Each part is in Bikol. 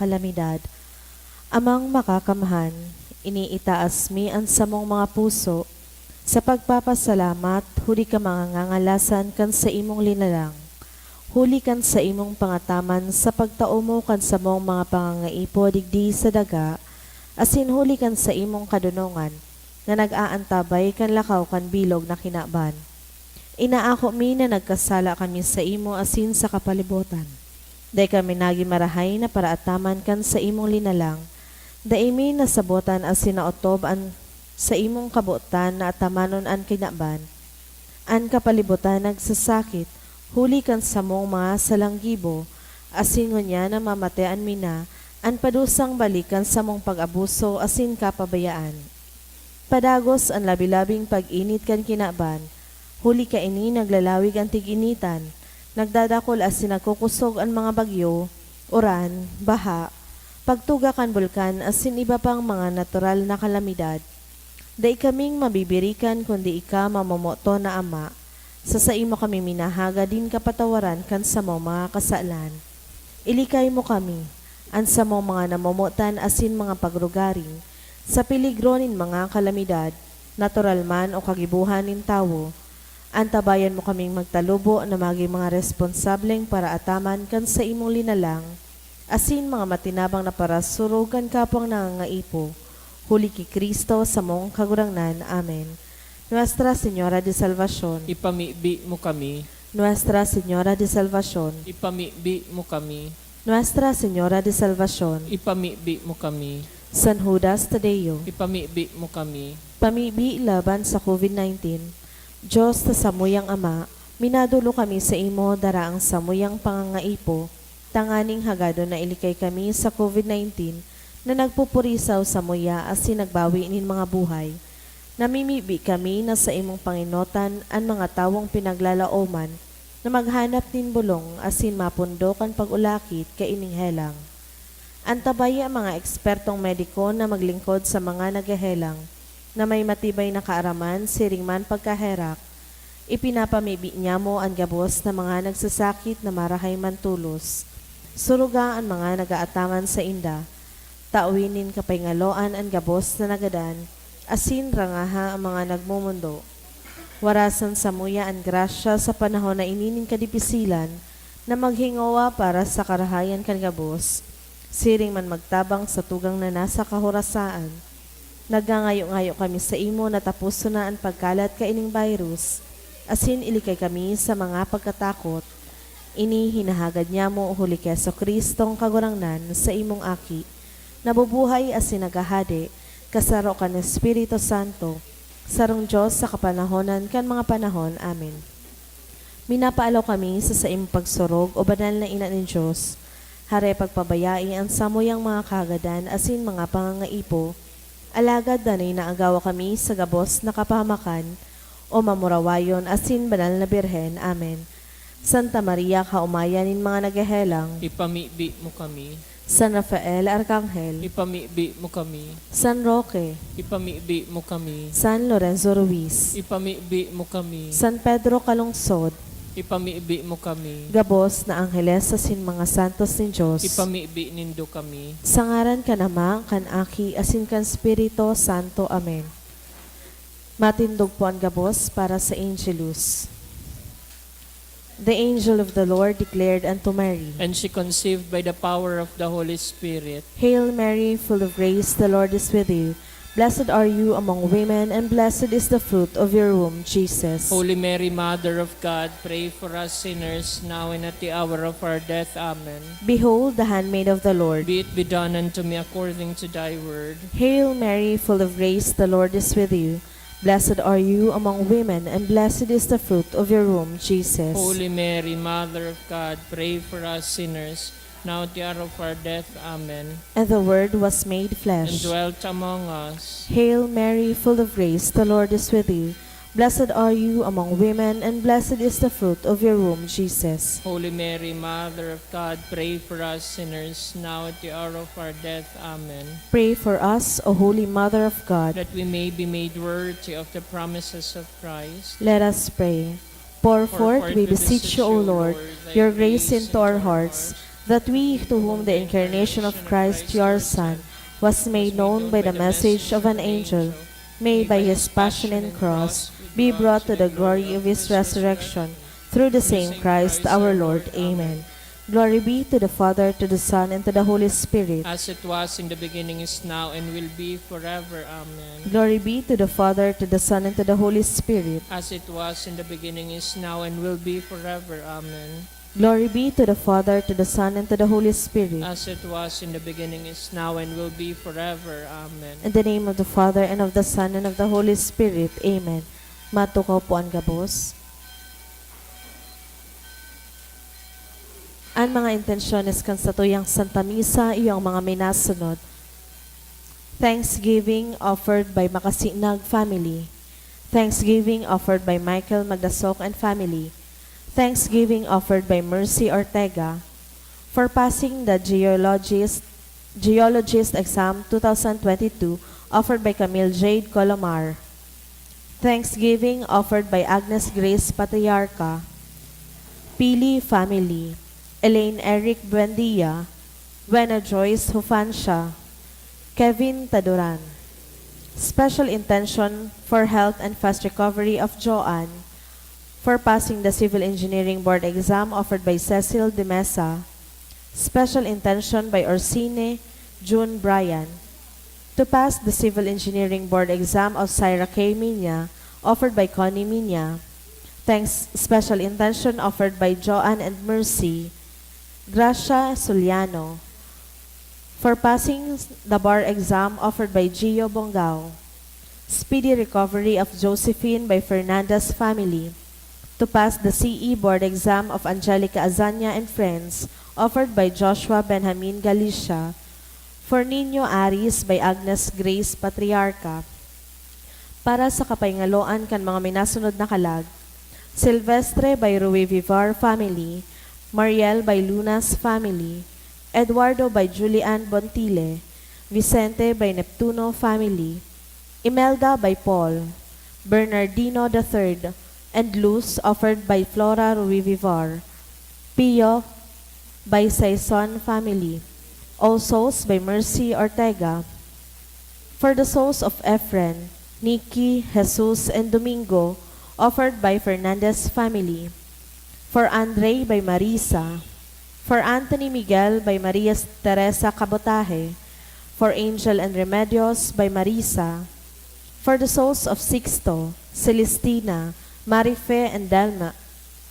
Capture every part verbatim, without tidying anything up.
kalamidad. Amang Makakamhan, iniitaas mi an samong mga puso sa pagpapasalamat huli kan mga ngangalasan kan saimong linalang, huli kan saimong pangataman sa pagtao mo kan samong mga pangangaipo digdi sa daga, asin huli kan saimong kadonongan na nag-aantabay kan lakaw kan bilog na kinaban. Inaako mi na nagkasala kami saimo asin sa kapalibotan. Dai kami nagin marahay na paraataman kan saimong linalang. Dai mi nasabotan asin naotob an saimong kabotan na atamanon an kinaban. An kapalibotan nagsasakit huli kan samong mga salanggibo, asin ngunyan namamatean mi na an padusang balik kan samong pag-abuso asin kapabayaan. Padagos an labi-labing pag-init kan kinaban, huli kaini naglalawig an tig-initan, nagdadakul asin nagkukosog an mga bagyo, uran, baha, pagtuga kan bulkan asin iba pang mga natural na kalamidad. Dai kaming mabibirikan kundi ika, mamomoton na Ama. Sa saimo kami minahagad nin kapatawaran kan samong mga kasalan. Ilikay mo kami, an samong mga namomotan asin mga pagrugaring, sa peligro nin mga kalamidad, natural man o kagibohan nin tawo. Antabayan mo kaming magtalubo na magin mga responsableng paraataman kan saimong linalang, asin mga matinabang na parasurog kan kapwang nangangaipo, huli ki Cristo, samong Kagurangnan. Amen. Nuestra Señora de Salvacion. Ipamibi mo kami. Nuestra Señora de Salvacion. Ipamibi mo kami. Nuestra Señora de Salvacion. Ipamibi mo kami. San Judas Tadeo. Ipamibi mo kami. Pamibi laban sa covid nineteen. Dios na samuyang Ama, minadolo kami saimo dara ang samuyang pangangaipo, tanganing hagadon na ilikay kami sa covid nineteen na nagpupurisaw samuya asin nagbawi nin mga buhay. Namimibi kami na saimong pangenotan an mga tawong pinaglalaoman na maghanap nin bolong asin mapundo kan pag-ulakit kaining helang. Antabaya an mga ekspertong mediko na maglingkod sa mga naghehelang na may matibay na kaaraman siring man pagkaherak. Ipinapamibi niamo an gabos na mga nagsasakit na marahay man tolos. Suruga an mga nagaataman sainda. Tawi nin kapahingaloan an gabos na nagadan, asin rangaha an mga nagmomondo. Warasan samuya an grasya sa panahon na ini nin kadipisilan na maghingowa para sa karahayan kan gabos, siring man magtabang sa tugang na nasa kahorasaan. Nagngangayo-ngayo kami saimo na taposon na an pagkalat kaining virus, asin ilikay kami sa mga pagkatakot. Ini hinahagad niamo huli ki Jesu-Cristong Kagurangnan, saimong Aki, nabubuhay asin naghahade, kasaro kan Espiritu Santo, sarong Dios sa kapanahonan kan mga panahon. Amen. Minapaalaw kami sa saimong pagsurog, O Banal na Ina nin Dios. Hare pagpabayai an samuyang mga kahagadan asin mga pangangaipo, alagad danay naagawa kami sa gabos na kapahamakan, O Mamurawayon asin Banal na Birhen. Amen. Santa Maria, kaomayan nin mga naghehelang. Ipamibi mo kami. San Rafael Arkanghel. Ipamibi mo kami. San Roque. Ipamibi mo kami. San Lorenzo Ruiz. Ipamibi mo kami. San Pedro Calungsod. Ipamibi mo kami. Gabos na angheles asin mga santos nin Dios. Ipamibi nindo kami. Sa ngaran kan Ama, kan Aki, asin kan Espiritu Santo. Amen. Matindog po an gabos para sa Angelus. The angel of the Lord declared unto Mary. And she conceived by the power of the Holy Spirit. Hail Mary, full of grace, the Lord is with you. Blessed are you among women, and blessed is the fruit of your womb, Jesus. Holy Mary, Mother of God, pray for us sinners, now and at the hour of our death. Amen. Behold the handmaid of the Lord. Be it be done unto me according to thy word. Hail Mary, full of grace, the Lord is with you. Blessed are you among women, and blessed is the fruit of your womb, Jesus. Holy Mary, Mother of God, pray for us sinners, now at the hour of our death. Amen. And the Word was made flesh. And dwelt among us. Hail Mary, full of grace, the Lord is with you. Blessed are you among women, and blessed is the fruit of your womb, Jesus. Holy Mary, Mother of God, pray for us sinners, now at the hour of our death. Amen. Pray for us, O Holy Mother of God. That we may be made worthy of the promises of Christ. Let us pray. Pour forth, we beseech you, O Lord, your grace into our hearts, That we, to whom the incarnation of Christ, your Son, was made known by the message of an angel, may by his passion and cross be brought to the glory of his resurrection, through the same Christ our Lord. Amen. Glory be to the Father, to the Son, and to the Holy Spirit. As it was in the beginning, is now, and will be forever. Amen. Glory be to the Father, to the Son, and to the Holy Spirit. As it was in the beginning, is now, and will be forever. Amen. Glory be to the Father, to the Son, and to the Holy Spirit. As it was in the beginning, is now, and will be forever. Amen. In the name of the Father, and of the Son, and of the Holy Spirit. Amen. Matukaw po an gabos. An mga intensyones kan satuyang Santa Misa iyo ang mga minasunod. Thanksgiving offered by Makasinag family. Thanksgiving offered by Michael Magdasok and family. Thanksgiving offered by Mercy Ortega. For passing the geologist, geologist exam two thousand twenty-two, offered by Camille Jade Colomar. Thanksgiving offered by Agnes Grace Patriarca, Pili family, Elaine Eric Buendia, Wena Joyce Hufancia, Kevin Taduran. Special intention for health and fast recovery of Joanne, for passing the Civil Engineering Board exam offered by Cecil de Mesa. Special intention by Orsine June Bryan, to pass the Civil Engineering Board exam of Syra K Minya, offered by Connie Minya. Thanks special intention offered by Joanne and Mercy, Gracia Soliano. For passing the bar exam offered by Gio Bongao. Speedy recovery of Josephine by Fernandez family. To pass the C E board exam of Angelica Azania and friends, offered by Joshua Benjamin Galicia. For Niño Aris by Agnes Grace Patriarca. Para sa kapaingaloan kan mga minasunod na kalag, Silvestre by Rui Vivar family, Mariel by Lunas family, Eduardo by Julian Bontile, Vicente by Neptuno family, Imelda by Paul, Bernardino the third, and Luz offered by Flora Rui Vivar, Pio by Saison family, All Souls by Mercy Ortega. For the souls of Efren, Nikki, Jesus, and Domingo, offered by Fernandez family. For Andre by Marisa. For Anthony Miguel by Maria Teresa Cabotaje. For Angel and Remedios by Marisa. For the souls of Sixto, Celestina, Marife, and Delma,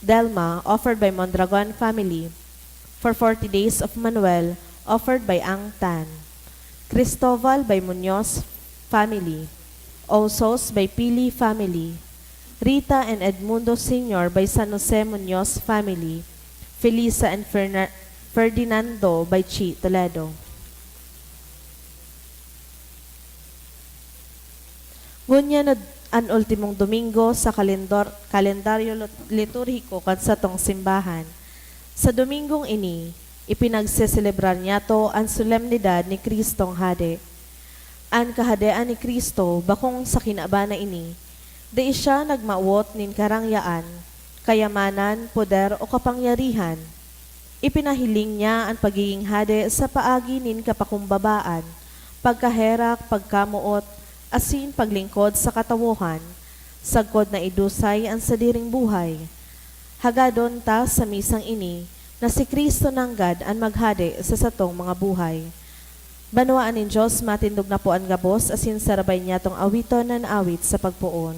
Delma, offered by Mondragon family. For forty Days of Manuel, offered by Ang Tan. Cristobal by Muñoz family. Osos by Pili family. Rita and Edmundo Senior by San Jose Muñoz family. Felisa and Ferna-, Ferdinando by Chi Toledo. Ngunyan na an ultimong Domingo sa kalendor-, kalendaryo lut-, liturhiko kan satong simbahan. Sa Domingong ini, ipinagseselebrar niyato an solemnidad ni Cristong Hade. An Kahadean ni Cristo bakong sa kinaban na ini, dai siya nagmawot nin karangyaan, kayamanan, poder o kapangyarihan. Ipinahiling niya an pagiging hade sa paagi nin kapakumbabaan, pagkaherak, pagkamoot, asin paglingkod sa katawohan, sagkod na idusay an sadiring buhay. Hagadon ta sa misang ini na si Cristo nanggad an maghade sa satong mga buhay. Banwaan nin Dios, matindog na po an gabos asin sarabay niyatong awiton an awit sa pagpoon.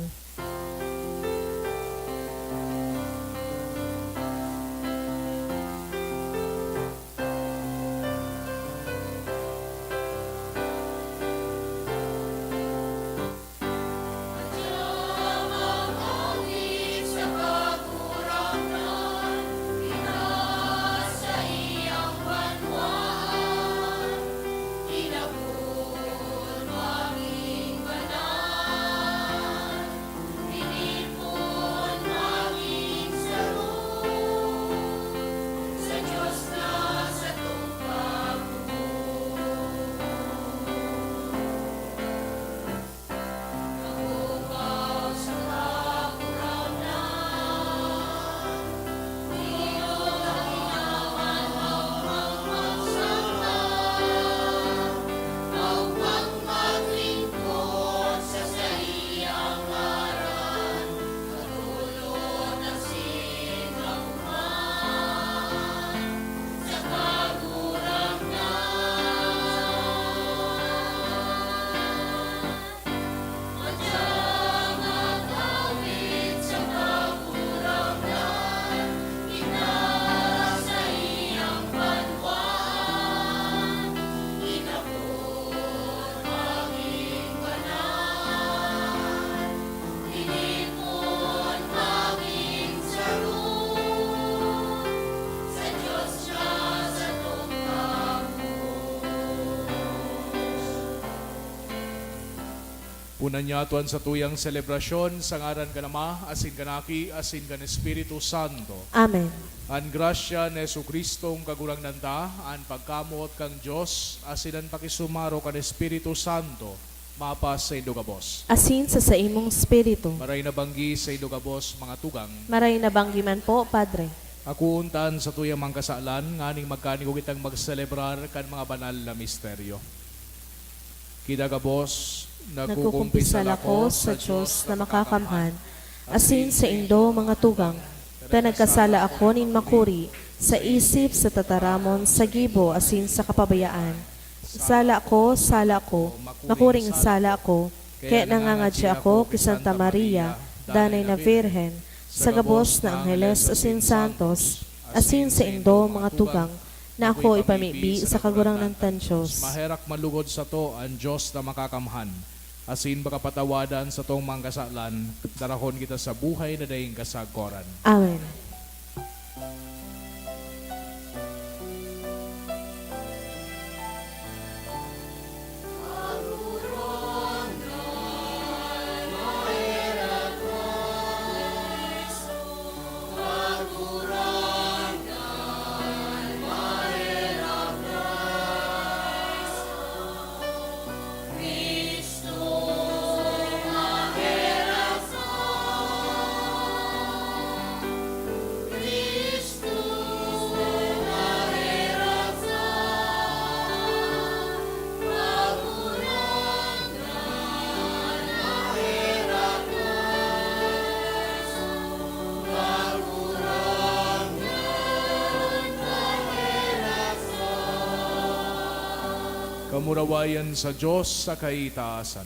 Una niya tuan sa tuyang selebrasyon, sa ngaran kan Ama, asin kan Aki, asin kan Espiritu Santo. Amen. An grasya ni Jesu-Cristong Kagurangnan ta, an pagkamot kan Dios, asin an pakisumaro kan Espiritu Santo, mapasaindo gabos. Asin sa saimong espiritu. Maray na banggi saindo gabos, mga tugang. Maray na banggi man po, Padre. Akoon ta an satuyang mga kasalan, nganing magkanigo kitang magselebrar kan mga banal na misteryo. Kita gabos, Nagkukumpisal ako sa Dios na makakamhan, asin saindo, mga tugang, ta nagkasala ako nin makuri, sa isip, sa tataramon, sa gibo, asin sa kapabayaan. Sala ko, sala ko, makuring sala ko, kaya nangangadya ako ki Santa Maria, danay na Birhen, sa gabos na angheles asin santos, asin saindo, mga tugang, na ako ipamibi sa Kagurangnan tan Dios. Maherak manlugod sato an Dios na makakamhan, asin pakapatawadan satong mga kasalan, darahon kita sa buhay na daing kasagkoran. Amen. Kamurawayan sa Dios sa kaitaasan.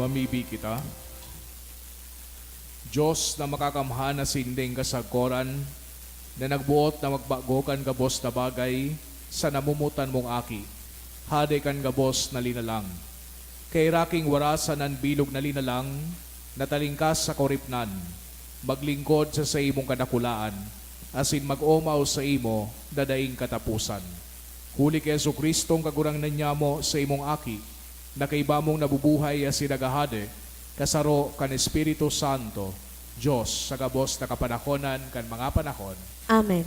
Mibi kita. Dios na makakamhan asin daing kasagkoran, na nagboot na magbago kan gabos na bagay sa namomotan mong Aki, Hade kan gabos na linalang. Kairaking warasan an bilog na linalang na talingkas sa kuripnan, maglingkod sa saimong kadakulaan, asin mag-omaw saimo na daing kataposan. Huli ki Jesu-Cristong Kagurangnan nyamo, saimong Aki, na kaiba mong nabubuhay asin naghahade, kasaro kan Espiritu Santo, Dios, sa gabos na kapanahonan kan mga panahon. Amen.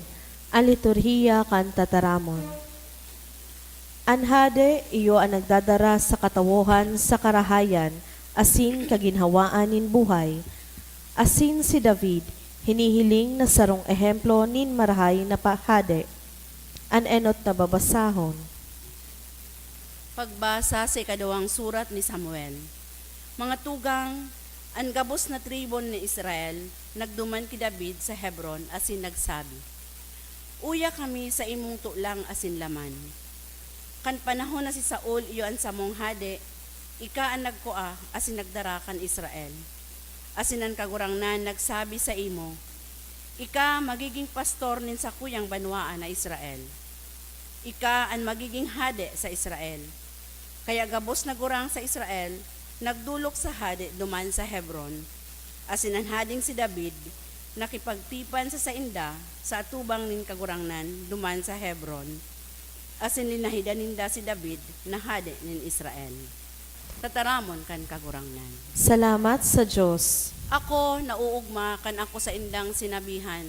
An Liturhiya kan Tataramon. An hade iyo an nagdadara sa katawohan sa karahayan asin kaginhawaan nin buhay. Asin si David, hinihiling na sarong ehemplo nin marahay na pa-, hade. An enot na babasahon. Pagbasa sa ikaduwang surat ni Samuel. Mga tugang, an gabos na tribo ni Israel nagduman ki David sa Hebron asin nagsabi, "Uya kami sa imong tolang asin laman. Kan panahon na si Saul iyo an samong hade, ika an nagkua asin nagdara kan Israel. Asin an Kagurangnan nagsabi saimo, 'Ika magigin pastor nin sakuyang banwaan na Israel. Ika an magigin hade sa Israel.' Kaya gabos na gurang sa Israel nagdolok sa hade duman sa Hebron, asin an hadeng si David nakipagtipan sa sainda sa atubang nin Kagurangnan duman sa Hebron, asin linahidan ninda si David na hade nin Israel." Tataramon kan Kagurangnan. Salamat sa Dios. Ako naoogma kan ako saindang sinabihan,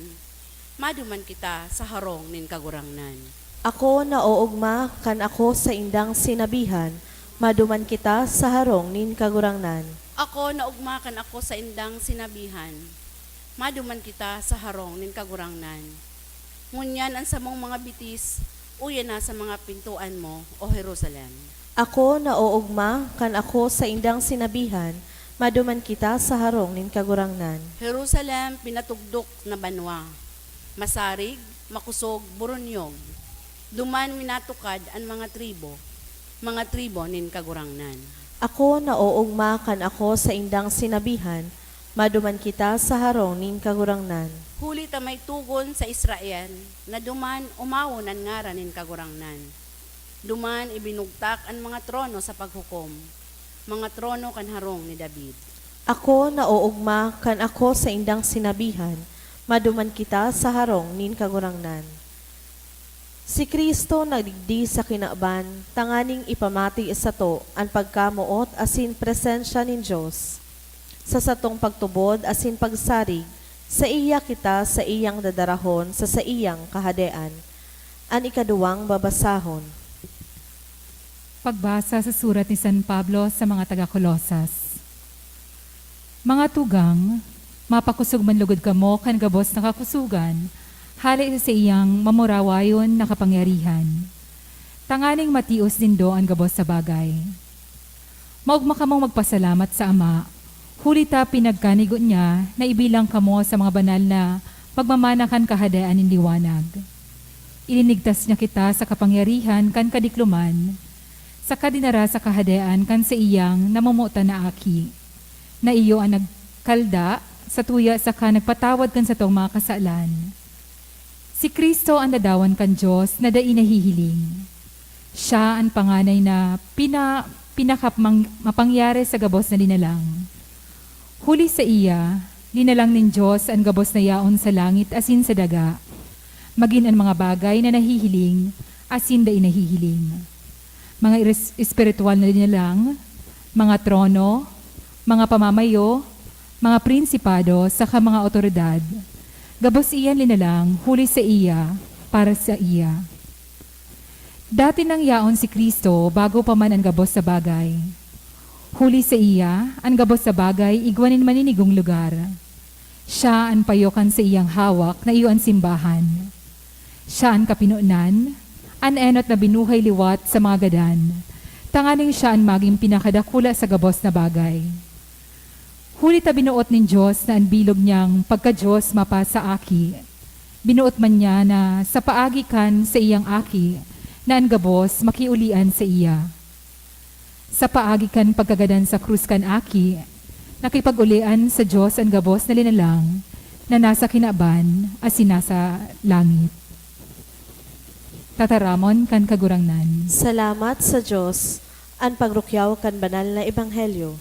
"Maduman kita sa harong nin Kagurangnan." Ako naoogma kan ako saindang sinabihan, "Maduman kita sa harong nin Kagurangnan." Ako naogma kan ako saindang sinabihan, "Maduman kita sa harong nin Kagurangnan." Ngunyan an samong mga bitis uya na sa mga pintoan mo, O Jerusalem. Ako naoogma kan ako saindang sinabihan, "Maduman kita sa harong nin Kagurangnan." Jerusalem, pinatugdok na banwa, masarig, makosog, boronyog. Duman minatukad an mga tribo, mga tribo nin Kagurangnan. Ako naoogma kan ako saindang sinabihan, "Maduman kita sa harong nin Kagurangnan." Huli ta may togon sa Israel na duman omawon an ngaran nin Kagurangnan. Duman ibinugtak an mga trono sa paghukom, mga trono kan harong ni David. Ako naoogma kan ako saindang sinabihan, "Maduman kita sa harong nin Kagurangnan." Si Cristo nagdigdi sa kinaban tanganing ipamati sato an pagkamoot asin presensya nin Dios. Sa satong pagtubod asin pagsarig, saiya kita saiyang dadarahon sa saiyang Kahadean. An ikaduwang babasahon. Pagbasa sa surat ni San Pablo sa mga taga Colosas. Mga tugang, mapakosog man logod kamo kan gabos na kakosogan, hale sa saiyang mamurawayon na kapangyarihan, tanganing matios nindo an gabos na bagay. Maogma kamong magpasalamat sa Ama, huli ta pinagkanigo niya na ibilang kamo sa mga banal na magmamana kan Kahadean nin liwanag. Ilinigtas niya kita sa kapangyarihan kan kadikloman, saka dinara sa Kahadean kan saiyang namomotan na Aki, na iyo an nagkalda, satuya saka nagpatawad kan satong mga kasalan. Si Cristo an ladawan kan Dios na dai nahihiling. Siya an panganay na pina-, pinakapang-, mapangyari sa gabos na linalang. Huli saiya, linalang nin Dios an gabos na yaon sa langit asin sa daga, magin an mga bagay na nahihiling asin dai nahihiling, mga iris-, espiritual na linalang, mga trono, mga pamamayo, mga prinsipado, saka mga awtoridad. Gabos iyan linalang huli saiya, para saiya. Dati nang yaon si Cristo bago pa man an gabos na bagay. Huli saiya, an gabos na bagay igwa nin maninigong lugar. Siya an payo kan saiyang hawak na iyo an simbahan. Siya an kapinonan, an enot na binuhay liwat sa mga gadan, tanganing siya an magin pinakadakula sa gabos na bagay. Huli ta binoot nin Dios na an bilog niyang pagka-Dios mapa sa Aki. Binoot man niya na sa paagi kan saiyang Aki na an gabos makiolian saiya. Sa paagi kan pagkagadan sa krus kan Aki, nakipag-ulian sa Dios an gabos na linalang na nasa kinaban asin nasa langit. Tataramon kan Kagurangnan. Salamat sa Dios, an pagrukyaw kan banal na ebanghelyo.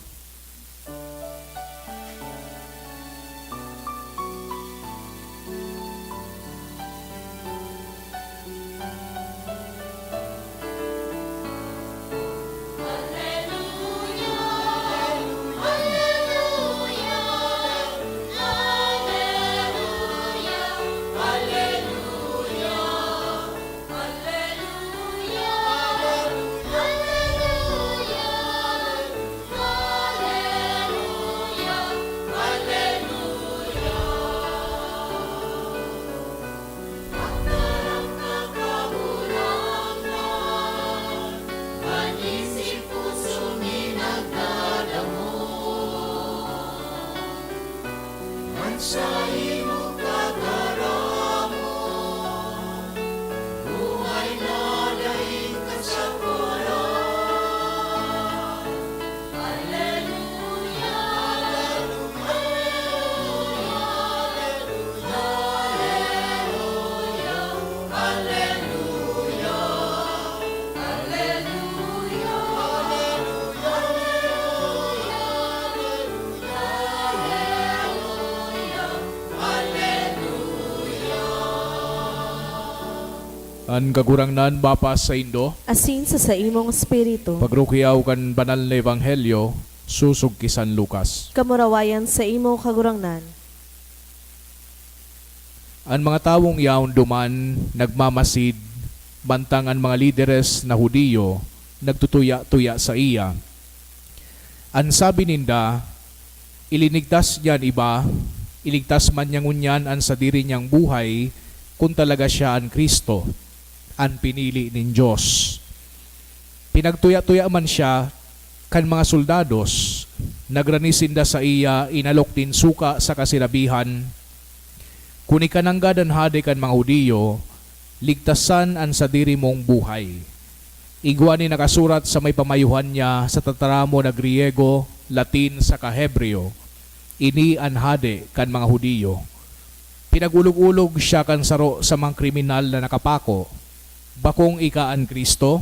An Kagurangnan mapasaindo. Asin sa saimong espiritu. Pagrukyaw kan Banal na Ebanghelyo sosog ki San Lucas. Kamurawayan saimo, Kagurangnan. An mga tawong yaon duman nagmamasid, mantang an mga lideres na Judio nagtutuya-tuya saiya. An sabi ninda, "Ilinigtas niya an iba, iligtas man niya ngunyan an sadiri niyang buhay, kun talaga siya an Cristo, an pinili nin Dios." Pinagtuya-tuya man siya kan mga soldados, nagrani sinda saiya inalok nin suka saka sinabihan, "Kun ika nanggad an hade kan mga Judio, ligtasan an sadiri mong buhay. Igwa nin nakasurat sa may pamayohan niya sa tataramon na Griego, Latin, saka Hebreo, 'Ini an Hade kan mga Judio.'" Pinag-olog-olog siya kan saro sa mga kriminal na nakapako, "Bakong ika an Cristo?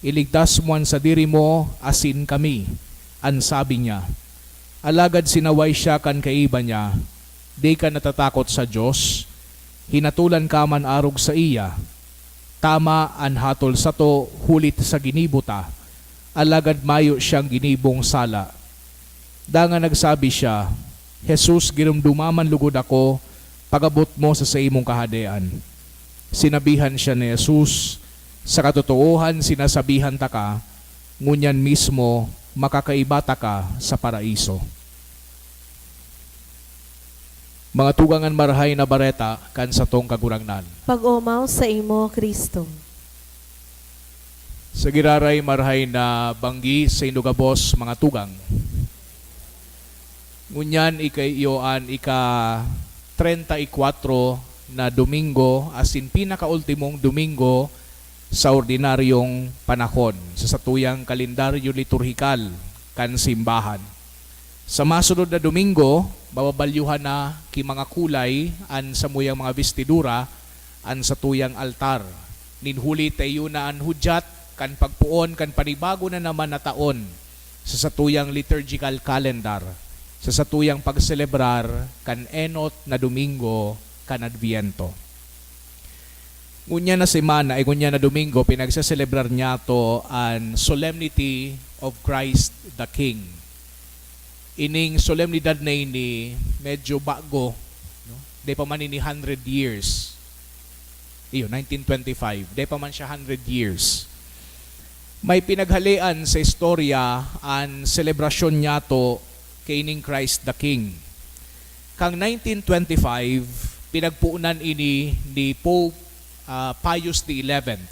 Iligtas mo an sadiri mo asin kami," an sabi niya. Alagad sinaway siya kan kaiba niya, "Di ka natatakot sa Dios? Hinatolan ka man arog saiya. Tama an hatol sato huli ta sa ginibo ta, alagad mayo siyang ginibong sala." Dangan nagsabi siya, "Jesus, giromdoma man logod ako pag-abot mo sa saimong Kahadean." Sinabihan siya ni Jesus, "Sa katotoohan sinasabihan taka, ngunyan mismo makakaiba taka sa Paraiso." Mga tugang, an Marahay na Bareta kan satong Kagurangnan. Pag-omaw saimo, Cristo. Sa giraray marahay na banggi saindo gabos, mga tugang. Ngunyan, ika-, iyo an ika-treinta y cuatro na Domingo, asin pinakaultimong Domingo sa ordinaryong panahon sa satuyang kalendaryo liturhikal kan simbahan. Sa masunod na Domingo, mababalyuhan na ki mga kulay an samuyang mga bestidura, an satuyang altar. Nin huli ta iyo na an hudyat kan pagpoon kan panibago na naman na taon sa satuyang liturgical calendar, sa satuyang pagselebrar kan enot na Domingo kan Adviento. Ngunyan na semana, ay ngunyan na Domingo, pinagseselebrar niyato an Solemnity of Christ the King. Ining solemnidad na ini medyo bago, no? Dai pa man ini hundred years. Iyo, nineteen twenty-five. Dai pa man siya hundred years. May pinaghalean sa istorya an selebrasyon niyato kaining Christ the King. Kan nineteen twenty-five, pinagponan ini ni Pope, ah, Pius the eleventh,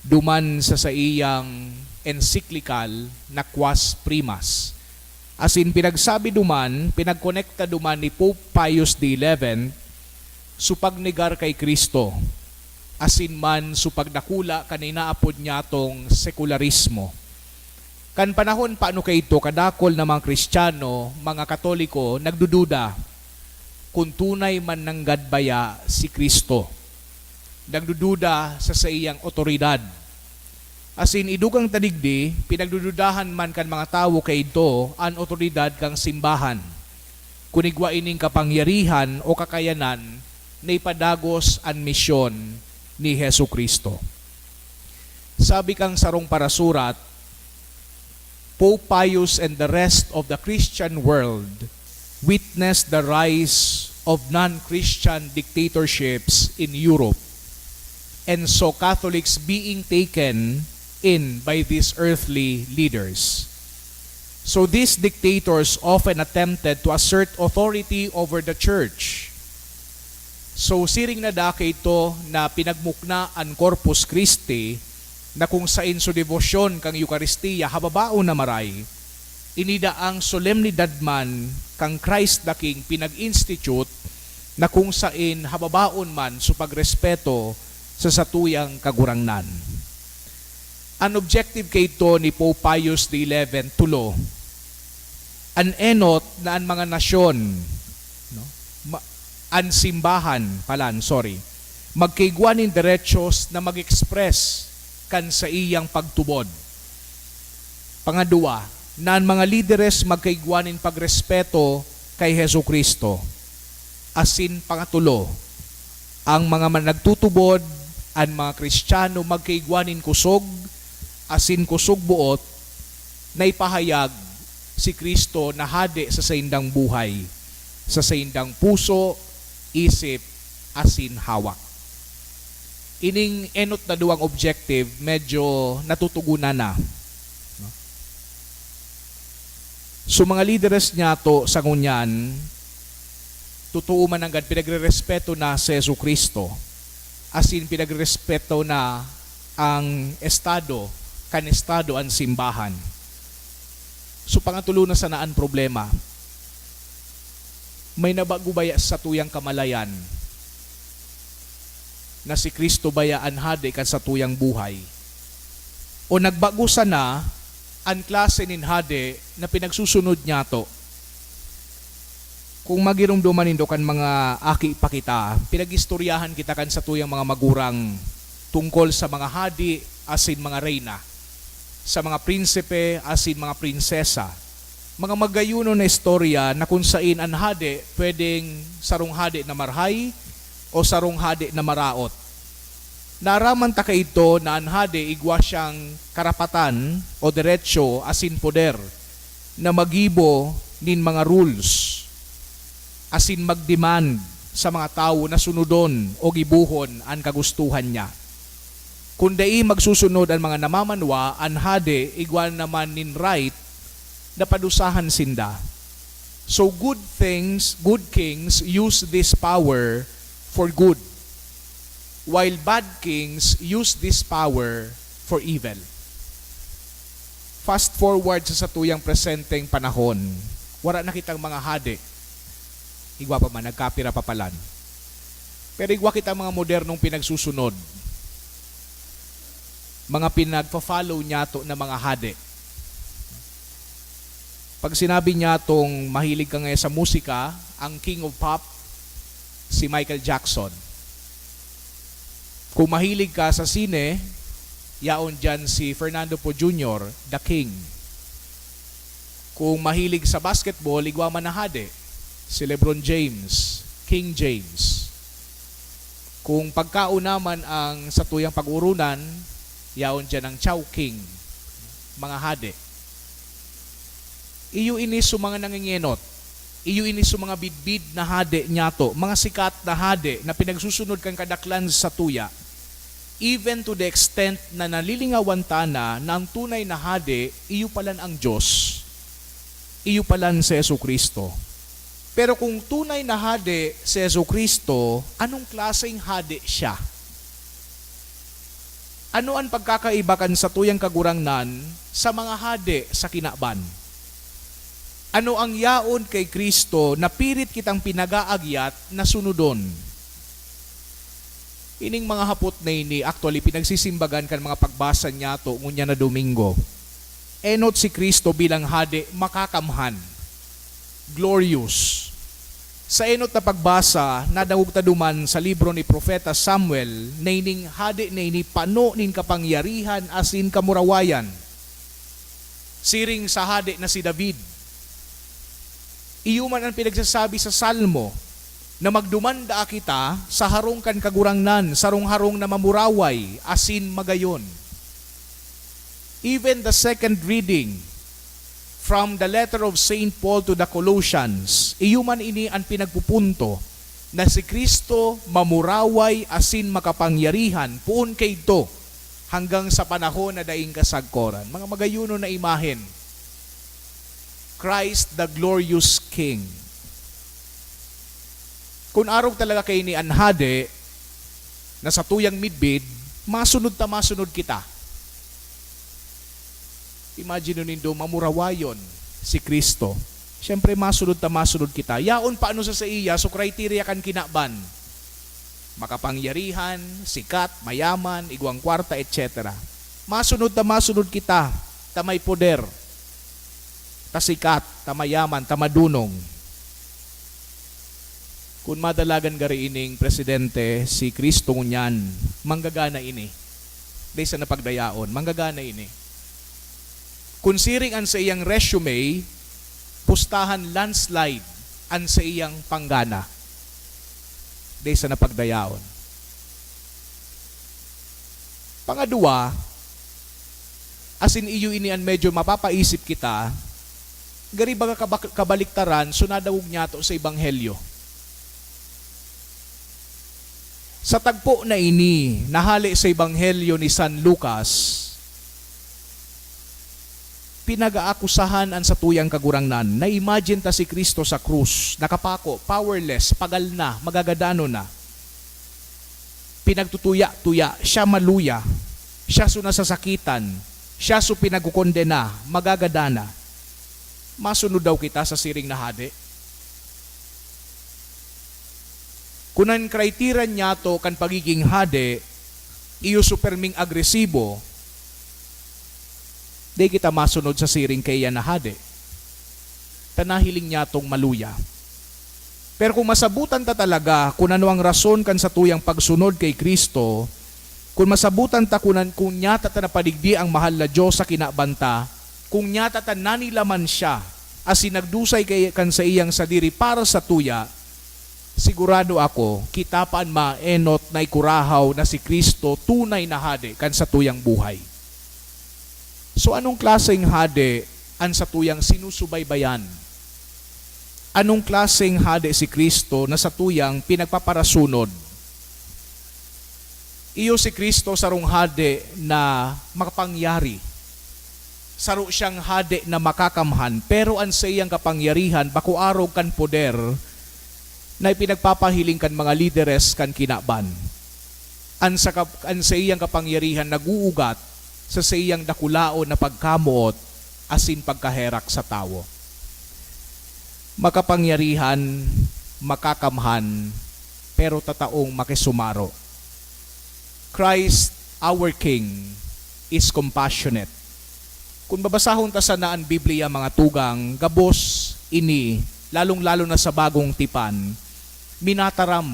duman sa saiyang encyclical na Quas Primas. Asin pinagsabi duman, pinagkonekta duman ni Pope Pius the eleventh so pagnegar kay Cristo, asin man so pagdakula kan inaapod niyatong sekularismo. Kan panahon pa ano kaidto, kadakul na mga Kristiyano, mga Katoliko, nagdududa kun tunay man nanggad baya si Cristo. Nagdududa sa saiyang otoridad. Asin, idugang ta digdi, pinagdududahan man kan mga tawo kaidto an otoridad kan simbahan, kun igwa ining kapangyarihan o kakayanan na ipadagos an misyon ni Jesu-Cristo. Sabi kan sarong parasurat, "Pope Pius and the rest of the Christian world witnessed the rise of non-Christian dictatorships in Europe, and saw Catholics being taken in by these earthly leaders. So these dictators often attempted to assert authority over the church." So, siring na dake ito na pinagmukna an Corpus Christi, na kung sain su debosyon kan Eukaristia hababaon na maray, ini daang solemnidad man kan Christ the King pinag-institute, na kung sain hababaon man su pagrespeto sa satuyang Kagurangnan. An objective kaidto ni Pope Pius the eleventh, tulo, an enot na an mga nasyon, no? Ma-, an simbahan palan, sorry, magkaigwa nin derechos na mag-express kan saiyang pagtubod. Pangadwa, na an mga lideres magkaigwa nin pagrespeto kay Jesu-Cristo. Asin pangatlo, ang mga man-, nagtutubod, an mga Kristiyano, magkaigwa nin kusog asin kusog-boot na ipahayag si Cristo na Hade sa saindang buhay, sa saindang puso, isip, asin hawak. Ining enot na duwang objective, medyo natutugunan na, no? So, mga lideres niyato sa ngunyan, totoo man nanggad, pinagrerespeto na si Jesu-Cristo, asin pinagrerespeto na ang estado, kan estado an simbahan. So, pangatlo na sana an problema. May nabago baya sa satuyang kamalayan na si Cristo baya an Hade kan satuyang buhay? O nagbago sana an klase nin hade na pinagsusunod niyato? Kung magiromdoman nindo kan mga aki pa kita, pinag-istoryahan kita kan satuyang mga magurang tungkol sa mga hadi asin mga reyna, sa mga prinsipe asin mga prinsesa. Mga magayunon na istorya na kun sain an hade pwedeng sarong hade na marahay o sarong hade na maraot. Naaraman ta kaidto na an hade igwa siyang karapatan o deretso asin poder na maggibo nin mga rules asin mag-demand sa mga tawo na sunodon o gibohon an kagustohan niya. Kun dai magsusunod an mga namamanwa, an hade igwa naman nin right na padusahan sinda. So good things, good kings use this power for good, while bad kings use this power for evil. Fast forward sa satuyang presenteng panahon, wara na kitang mga hade. Igwa pa man, nagkapira pa palan. Pero igwa kitang mga modernong pinagsusunod, mga pinagfa-follow niyato na mga hade. Pag sinabi niyatong mahilig ka ngayon sa musika, ang king of pop, si Michael Jackson. Kung mahilig ka sa sine, yaon diyan si Fernando Poe Junior, the king. Kung mahilig sa basketball, igwa man na hade, si LeBron James, King James. Kung pagkaon naman ang satuyang pag-urunan, yaon diyan ang Chowking, mga hade. Iyo ini sa mga nangengenot. Iyo ini sa mga bidbid na hade niyato, mga sikat na hade na pinagsusunod kan kadaklan sa satuya, even to the extent na nalilingawan ta na, na ang tunay na hade, iyo palan ang Diyos. Iyo palan si Jesu-Cristo. Pero kung tunay na hade si Jesu-Cristo, anong klaseng hade siya? Ano an pagkakaiba kan satuyang Kagurangnan sa mga hade sa kinaban? Ano ang yaon kay Cristo na pirit kitang pinag-aagyat na sunodon? Ining mga hapot na ini, actually, pinagsisimbagan kan mga pagbasa niyato ngunyan na Domingo. Enot si Cristo bilang hade makakamhan, glorious. Sa enot na pagbasa, nadangog ta duman sa libro ni Propeta Samuel na ining hade na ini pano nin kapangyarihan asin kamurawayan. Siring sa hade na si David, iyo man an pinagsasabi sa Salmo na magduman daa kita sa harong kan Kagurangnan, sarong harong na mamuraway asin magayon. Even the second reading from the letter of Saint Paul to the Colossians, iyo man ini an pinagpupunto na si Cristo mamuraway asin makapangyarihan poon kaidto hanggang sa panahon na daing kasagkoran. Mga magayonon na imahen, Christ the glorious King. Kun arog talaga kaini an hade na satuyang midbid, masunod ta masunod kita. Imagine nindo, mamurawayon si Cristo. Siyempre, masunod ta masunod kita. Yaon pa ano sa saiya, so criteria kan kinaban. Makapangyarihan, sikat, mayaman, igwang kwarta, et cetera. Masunod ta masunod kita, ta may poder, ta sikat, ta mayaman, ta madunong. Kun madalagan gari ining presidente si Cristo ngunyan, manggagana ini. Dai sana pagdayaon, manggagana ini. Kun siring an saiyang resume, pustahan landslide an saiyang panggana. Dai sana pagdayaon. Pangadwa, asin iyo ini an medyo mapapaisip kita, gari baga kabak-, kabaliktaran so nadangog niyato sa Ebanghelyo. Sa tagpo na ini, na hale sa Ebanghelyo ni San Lucas, pinag-aakusahan an satuyang Kagurangnan. Na-imagine ta si Cristo sa krus, nakapako, powerless, pagal na, magagadanon na. Pinagtutuya-tuya, siya maluya, siya so nasasakitan, siya so pinagkukondena, magagadan na. Masunod daw kita sa siring na hade? Kun an criteria niyato kan pagiging hade iyo so perming agresibo, di kita masunod sa siring kaiyan na hade, ta nahiling niyatong maluya. Pero kung masabutan ta talaga kun ano ang rason kan satuyang pagsunod kay Cristo, kun masabutan ta kun an-, kun nyata ta napadigdi ang mahal na Dios sa kinaban ta, kun nyata ta nanilaman siya, asin nagdusay kay, kan saiyang sadiri para satuya, sigurado ako, kita pa an maenot na ikurahaw na si Cristo tunay na hade kan satuyang buhay. So, anong klaseng hade an satuyang sinusubaybayan? Anong klaseng hade si Cristo na satuyang pinagpaparasunod? Iyo si Cristo sarong hade na makapangyari. Saro siyang hade na makakamhan, pero an saiyang kapangyarihan bako arog kan poder na ipinagpapahiling kan mga lideres kan kinaban. An sa kap-, an saiyang kapangyarihan nag-uugat sa saiyang dakulaon na pagkamoot asin pagkaherak sa tawo. Makapangyarihan, makakamhan, pero tataong makisumaro. Christ, our King, is compassionate. Kun babasahon ta sana an Biblia, mga tugang, gabos ini, lalong-lalo na sa Bagong Tipan, minataram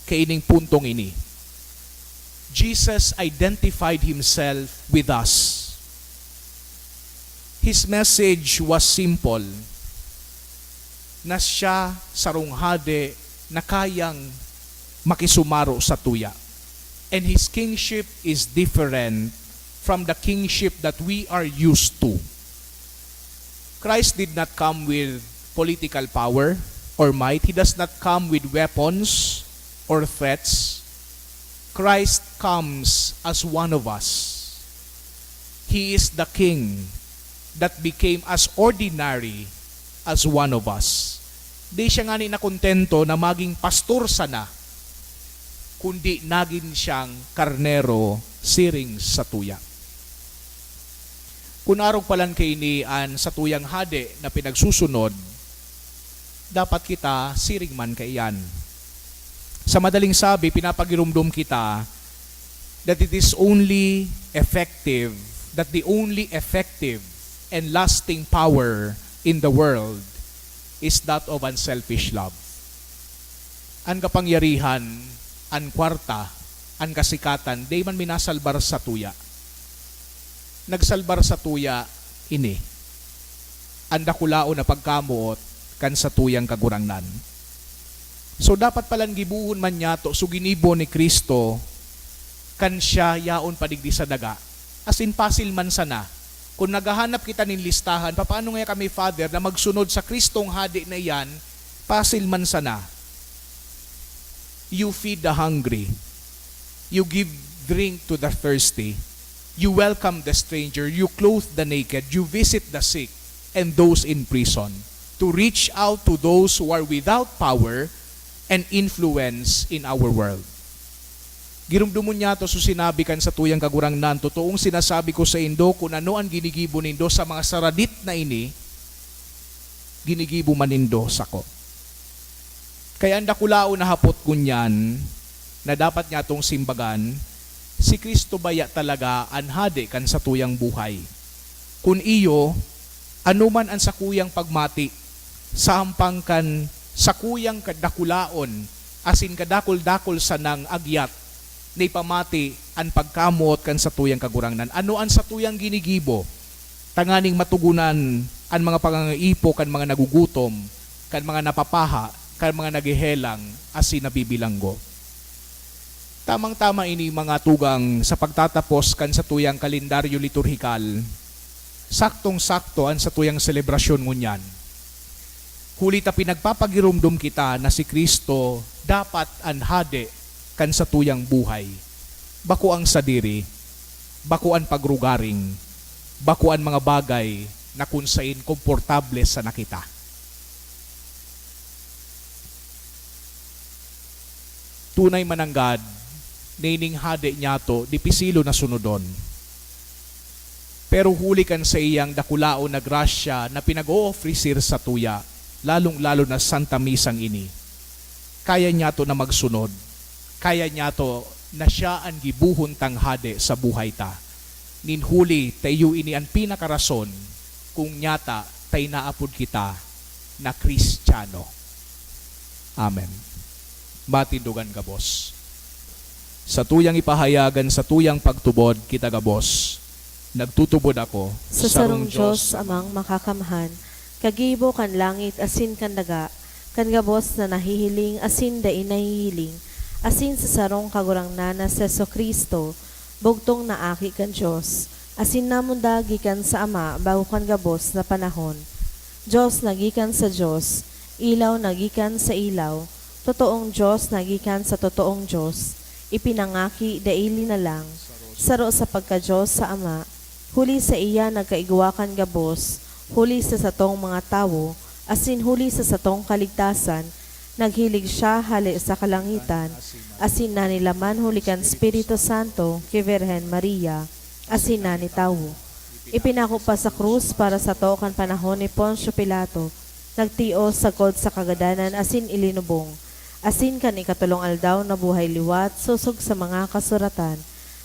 kaining puntong ini. Jesus identified himself with us. His message was simple, na siya sarong hade na kayang makisumaro satuya. And his kingship is different from the kingship that we are used to. Christ did not come with political power or might. He does not come with weapons or threats. Christ comes as one of us. He is the King that became as ordinary as one of us. Di siya ngani nakontento na maging pastor sana, kundi nagin siyang karnero siring satuya. Kun arog palan kaini an satuyang hade na pinagsusunod, dapat kita siring man kaiyan. Sa madaling sabi, pinapagiromdom kita that it is only effective, that the only effective and lasting power in the world is that of unselfish love. An kapangyarihan, an kwarta, an kasikatan, dai man minasalbar sa tuya. Nagsalbar sa tuya ini, an dakulaon na pagkamoot kan satuyang Kagurangnan. So, dapat palan gibohon man niyato, so ginibo ni Cristo, kan siya yaon pa digdi sa daga. As in, pasil man sana. Kung naghahanap kita nin listahan, papaano ngaya kami, Father, na magsunod sa Kristong Hadi na iyan, pasil man sana. You feed the hungry. You give drink to the thirsty. You welcome the stranger. You clothe the naked. You visit the sick and those in prison. To reach out to those who are without power and influence in our world. Giromdomon niyato so sinabi kan satuyang Kagurangnan, "Totoong sinasabi ko saindo, kun ano an ginigibo nindo sa mga saradit na ini, ginigibo man nindo sako." Kaya an dakulaon na hapot ngunyan na dapat niyatong simbagan, si Cristo baya talaga an Hade kan satuyang buhay? Kun iyo, ano man an sakuyang pagmati sa hampang kan sakuyang kadakulaon asin kadakul-dakul sanang agyat na ipamati an pagkamoot kan satuyang Kagurangnan? Ano an satuyang ginigibo tanganing matugunan an mga pangangaipo kan mga nagugutom, kan mga napapaha, kan mga naghehelang asin nabibilanggo? Tamang-tama ini, mga tugang, sa pagtatapos kan satuyang kalendaryo liturhikal. Saktong-sakto an satuyang selebrasyon ngunyan. Huli ta pinagpapagiromdom kita na si Cristo dapat an hade kan satuyang buhay. Bako ang sadiri, bako an pagrugaring, bako an mga bagay na kun sain komportable sana kita. Tunay mananggad, nining hade niyato, dipisilon na sunodon. Pero huli kan saiyang dakulaon na grasya na pinag-oofrisir satuya, lalong-lalo na Santa Misang ini, kaya niyato na magsunod. Kaya niyato na siya an gibohon tang hade sa buhay ta. Nin huli ta iyo ini an pinakarason kung nyata ta inaapod kita na Kristiyano. Amen. Matindogan gabos. Satuyang ipahayag an satuyang pagtubod kita gabos. Nagtutubod ako sa sarong Dios, Amang Makakamhan, kagibo kan langit asin kan daga, kan gabos na nahihiling asin dai nahihiling, asin sa sarong Kagurangnan na si Jesu-Cristo, bugtong na Aki kan Dios, asin namundag gikan sa Ama bago kan gabos na panahon. Dios na gikan sa Dios, ilaw na gikan sa ilaw, totoong Dios na gikan sa totoong Dios, ipinangaki dai linalang, saro sa pagka-Dios sa Ama, huli saiya nagkaigwa kan gabos, huli sa satong mga tawo, asin huli sa satong kaligtasan, naghilig siya hale sa kalangitan, asin nanilaman huli kan Espiritu Santo ki Birhen Maria, asin nanitawo. Ipinako pa sa krus para sato kan panahon ni Poncio Pilato, nagtios sagkod sa kagadanan asin ilinubong, asin kan ikatolong aldaw nabuhay liwat sosog sa mga kasuratan,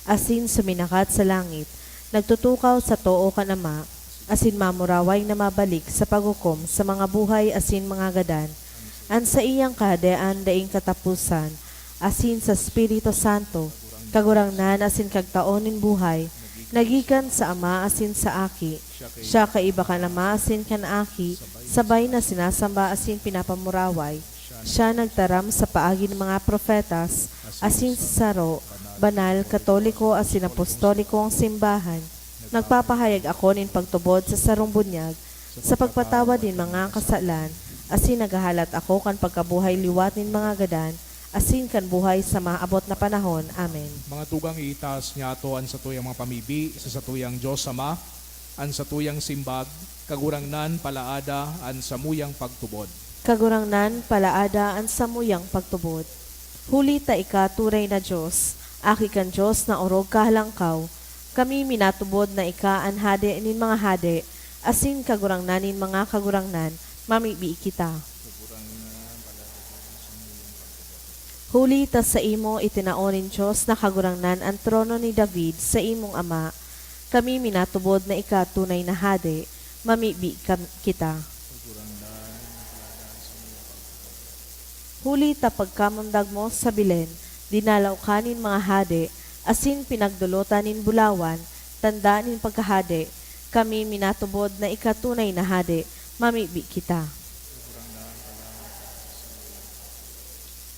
asin suminakat sa langit, nagtutukaw sa too kan Ama, asin mamuraway na mabalik sa paghukom sa mga buhay asin mga gadan. An saiyang Kahadean daing kataposan, asin sa Espiritu Santo, Kagurangnan asin Kagtao nin buhay, na gikan sa Ama asin sa Aki. Siya kaiba kan Ama asin kan Aki, sabay na sinasamba asin pinapamuraway. Siya nagtaram sa paagi nin mga propetas, asin sa saro, banal, katoliko asin apostolikong simbahan. Nagpapahayag ako nin pagtubod sa sarong bunyag, sa pagpatawad nin mga kasalan, asin naghahalat ako kan pagkabuhay liwat nin mga gadan, asin kan buhay sa maabot na panahon. Amen. Mga tugang, iitaas niyato an satuyang mga pamibi sa satuyang Dios Ama, an satuyang simbag, Kagurangnan, palaada an samuyang pagtubod. Kagurangnan, palaada an samuyang pagtubod. Huli ta ika tunay na Dios, Aki kan Dios na orog kahalangkaw, kami minatubod na ika an Hade nin mga hade, asin Kagurangnan nin mga kagurangnan, mamibi kita. Huli ta saimo itinao nin Dios na Kagurangnan an trono ni David, saimong ama. Kami minatubod na ika tunay na hade, mamibi kam-, kita. Huli ta pagkamundag mo sa Belen, dinalaw ka nin mga hade, asin pinagdolotan nin bulawan, tanda nin pagkahade, kami minatubod na ika tunay na hade, mamibi kita.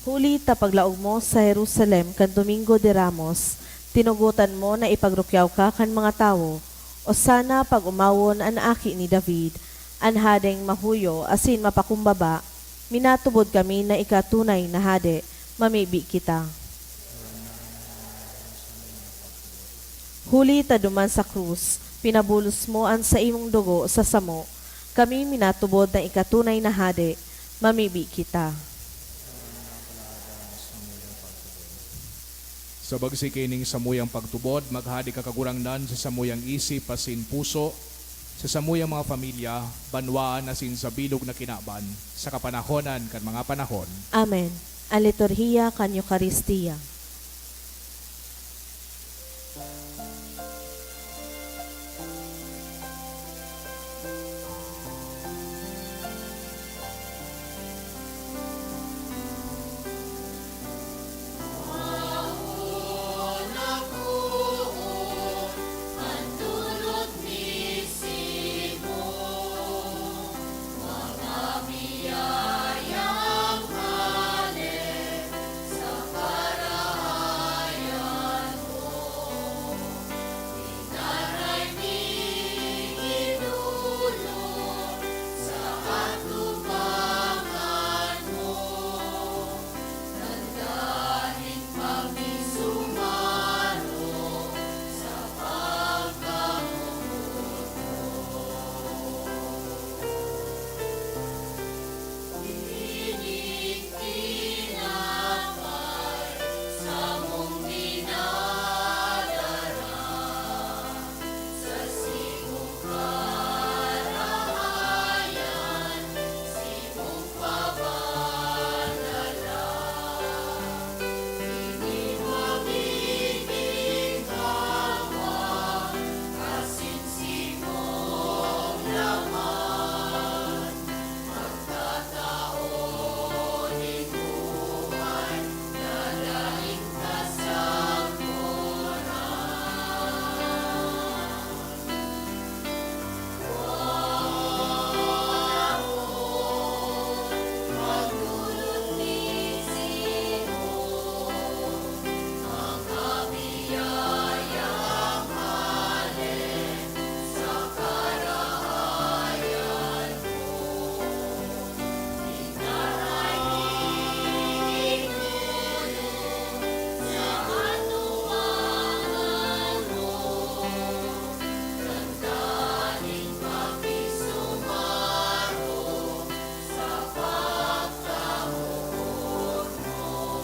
Huli ta paglaog mo sa Jerusalem kan Domingo de Ramos, tinugotan mo na ipagrukyaw ka kan mga tawo, o sana pag-omawon an Aki ni David, an Hadeng mahuyo asin mapakumbaba, minatubod kami na ika tunay na Hade, mamibi kita. Huli ta duman sa krus, pinabulos mo an saimong dugo sa samo, kami minatubod na ika tunay na Hade, mamibi kita. Sa bagsi kaining samuyang pagtubod, maghade ka, Kagurangnan, sa samuyang isip asin puso, sa samuyang mga pamilya, banwaan asin sa bilog na kinaban, sa kapanahonan kan mga panahon. Amen. An liturhiya kan Eukaristia.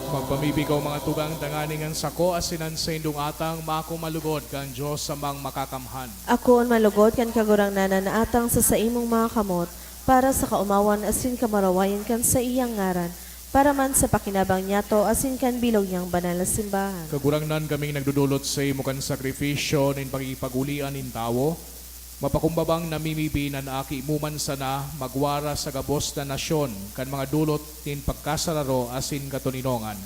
Magpamibi kaw, mga tugang, tanganing an sako asin an saindong atang mako malugod kan Dios Amang Makakamhan. Akoon malugod kan Kagurangnan an atang sa saimong mga kamot, para sa kaomawan asin kamurawayan kan saiyang ngaran, para man sa pakinabang niyato asin kan bilog niyang banal na simbahan. Kagurangnan, kaming nagdodolot saimo kan sakripisyo nin pakikipag-olian nin tawo, mapakumbabang namimibi na an Aki mo man sana magwara sa gabos na nasyon kan mga dolot nin pagkasararo asin katoninongan.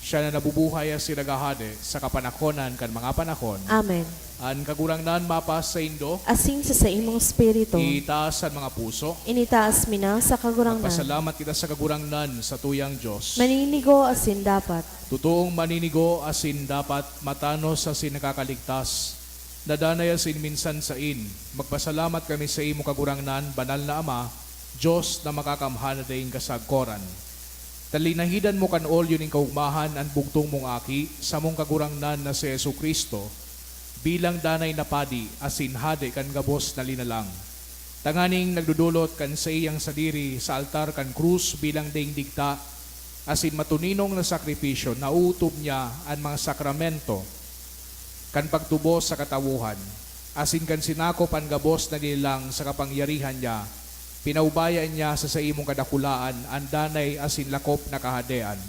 Siya na nabubuhay asin naghahade sa kapanakonan kan mga panahon. Amen. An Kagurangnan mapasaindo. Asin sa saimong espiritu. Itaas an mga puso. Initaas mi na sa Kagurangnan. Magpasalamat kita sa Kagurangnan, satuyang Dios. Maninigo asin dapat. Totoong maninigo asin dapat, matanos asin nakakaligtas, na danay asin minsan sain, magpasalamat kami saimo, Kagurangnan, Banal na Ama, Dios na makakamhan na daing kasagkoran. Ta linahidan mo kan olyo nin kaogmahan an bugtong mong Aki, samong Kagurangnan na si Jesu-Cristo, bilang danay na padi asin hade kan gabos na linalang. Tanganing nagdodolot kan saiyang sadiri sa altar kan krus bilang daing digta asin matoninong na sakripisyo, naotob niya an mga sakramento kan pagtubos sa katawohan, asin kan sinakop an gabos na linalang sa kapangyarihan niya, pinaubaya niya sa saimong kadakulaan an danay asin lakop na Kahadean,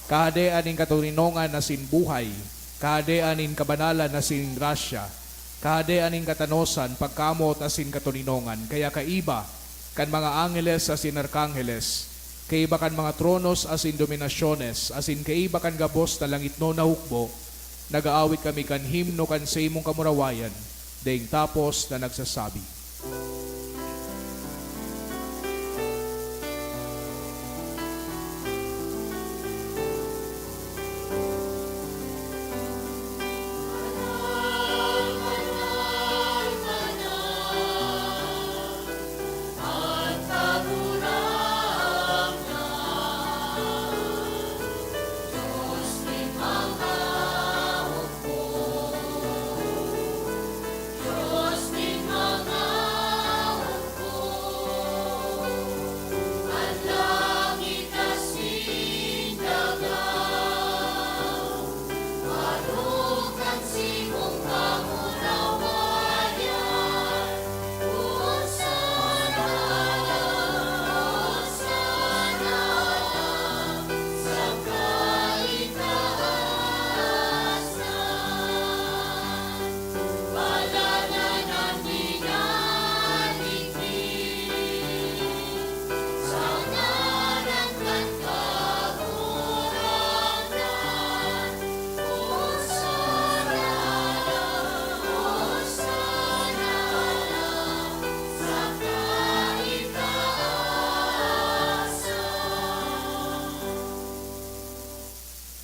Kahadean nin katoninongan asin buhay, Kahadean nin kabanalan asin grasya, Kahadean nin katanosan, pagkamoot asin katoninongan, kaya kaiba kan mga angeles asin arkangheles, kaiba kan mga tronos asin dominasyones, asin kaiba kan gabos na langitnon na hukbo, nag-aawit kami kan himno kan saimong kamurawayan, daing tapos na nagsasabi.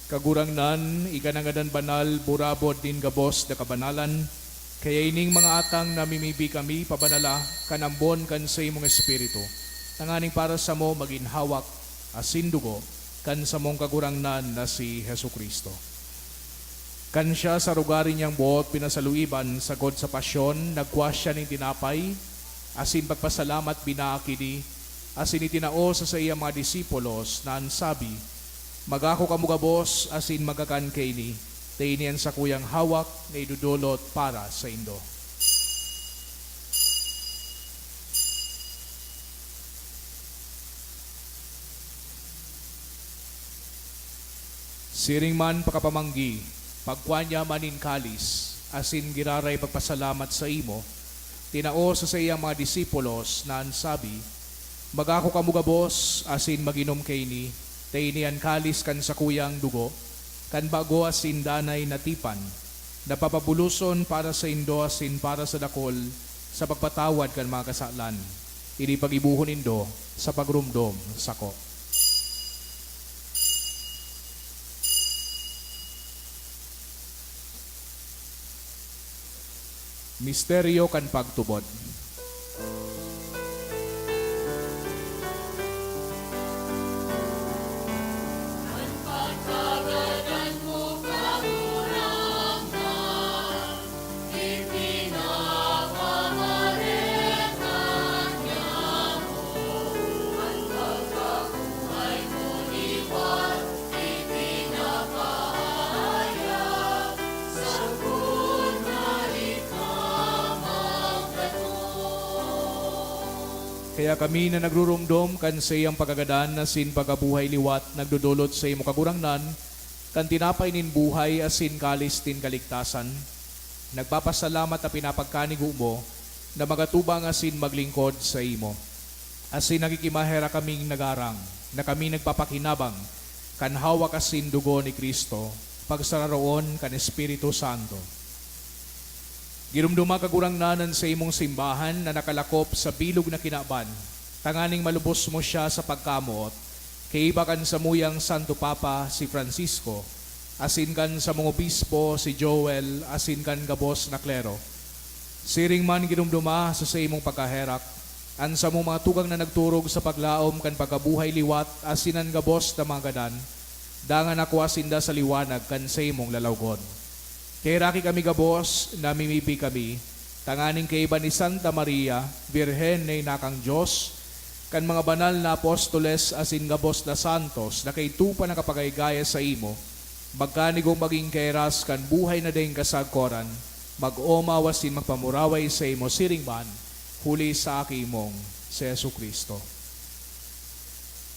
Kagurangnan, ika na ngadan banal, burabod nin gabos na kabanalan, kaya ining mga atang namimibi kami pabanala kan ambon kan saimong Espiritu, tanganing para samo magin hawak asin dugo kan samong Kagurangnan na si Jesu-Cristo. Kan siya sa rugari niyang boot pinasaluiban sagkod sa pasyon, nagkua siya nin tinapay, asin pagpasalamat binaak ini, asin itinao sa saiyang mga disipulos, na an sabi, "Magako kamo gabos asin magkakan kaini, ta ini an sakuyang hawak na idodolot para saindo." Siring man pakapamanggi, pagkua niya man nin kalis, asin giraray pagpasalamat saimo, tinao sa saiyang mga disipulos na an sabi, "Magako kamo gabos asin mag-inom kaini, ta ini an kalis kan sakuyang dugo, kan bago asin danay na tipan, na papabuloson para saindo asin para sa dakul sa pagpatawad kan mga kasalan. Ini paggibohon nindo sa pagromdom sako." Misteryo kan pagtubod. Kaya kami na nagruromdom kan saiyang pagkagadan asin pagkabuhay liwat nagdodolot sa imo, Kagurangnan, kan tinapay nin buhay asin kalis nin kaligtasan, nagpapasalamat ta pinapagkanigo mo na magatubang asin maglingkod saimo. Asin nakikimaherak kaming nagarang na kami nagpapakinabang kan hawak asin dugo ni Cristo, pagsararoon kan Espiritu Santo. Giromdoma, Kagurangnan, an saimong simbahan na nakalakop sa bilog na kinaban, tanganing malubos mo siya sa pagkamoot, kaiba kan samuyang Santo Papa, si Francisco, asin kan samong obispo, si Joel, asin kan gabos na klero. Siring man giromdoma sa saimong pagkaherak an samong mga tugang na nagturog sa paglaom kan pagkabuhay liwat asin an gabos na mga gadan, dangan nakua sinda sa liwanag kan saimong lalawgon. Kaheraki kami gabos, namimibi kami, tanganing kaiba ni Santa Maria, Birhen na ina kan Dios, kan mga banal na apostoles asin gabos na santos na kaidto pa nakapagaygaya saimo, magkanigong magin kairas kan buhay na daing kasagkoran, mag-omaw asin magpamuraway saimo siring man, huli sa Aki mong si Jesu-Cristo.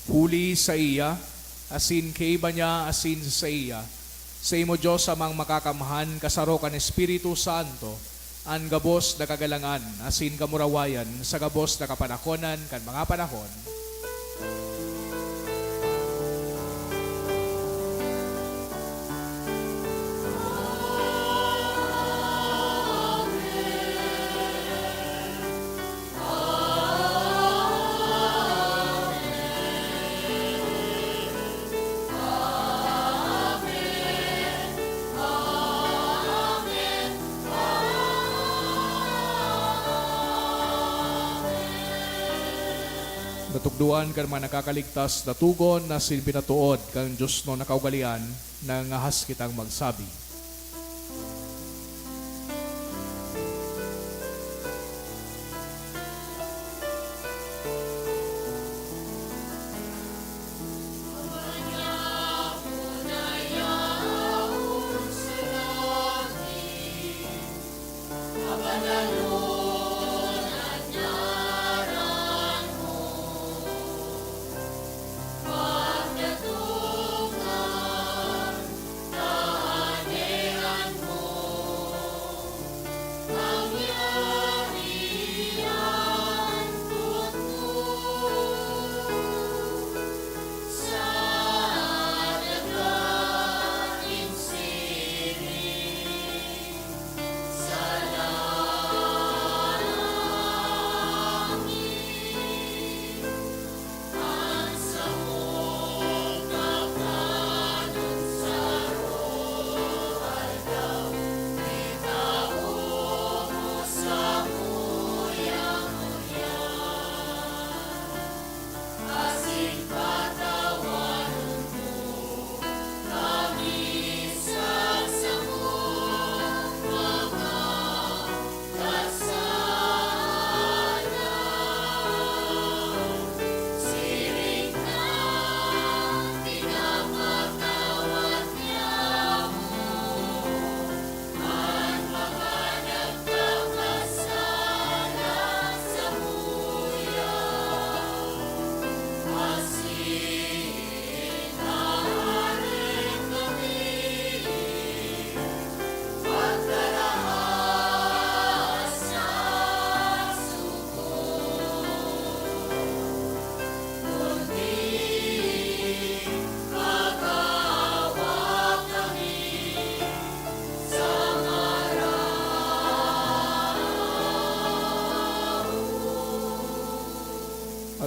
Huli saiya, asin kaiba niya, asin saiya, saimo, Dios Amang Makakamhan, kasaro kan Espiritu Santo, An gabos na kagalangan asin kamurawayan sa gabos na kapanakonan kan mga panahon. Natukdoan kan mga nakakaligtas na tugon na sinpinatood kan diosnon na kaugalean, nangahas kitang magsabi.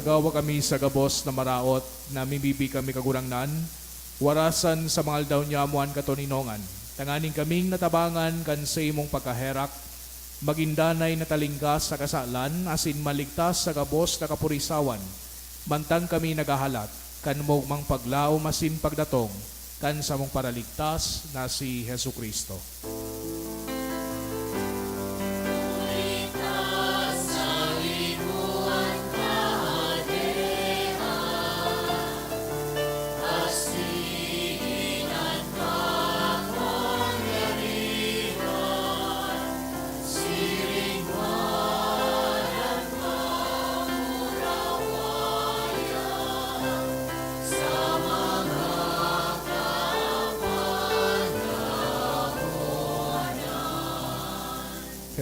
Agawa kami sa gabos na maraot, namimibi kami, Kagurangnan, warasan sa mga aldaw niamo an katoninongan, tanganing kaming natabangan kan saimong pagkaherak, magin danay na talingkas sa kasalan asin maligtas sa gabos na kapurisawan, mantang kami naghahalat kan maogmang paglaom asin pagdatong kan samong Paraligtas na si Jesu-Cristo.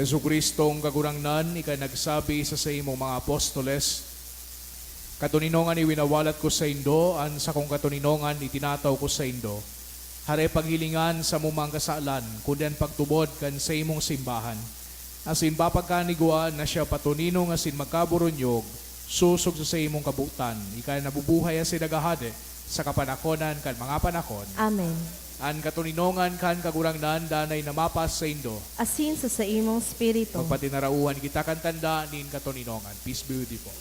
Jesu-Cristong Kagurangnan, ika nagsabi sa saimong mga apostoles, "Katoninongan iwinawalat ko saindo, an sakong katoninongan itinataw ko saindo." Hare paghilingan samo mga kasalan, kundi an pagtubod kan saimong simbahan, asin papagkanigwa na siya patoninong asin magkaburunyog, sosog sa saimong kabotan, ika na nabubuhay asin naghahade sa kapanakonan kan mga panakon. Amen. An katoninongan kan Kagurangnan danay na mapas saindo. Asin sa saimong espiritu. Magpatinarauhan kita kan tanda nin katoninongan. Peace be with you po.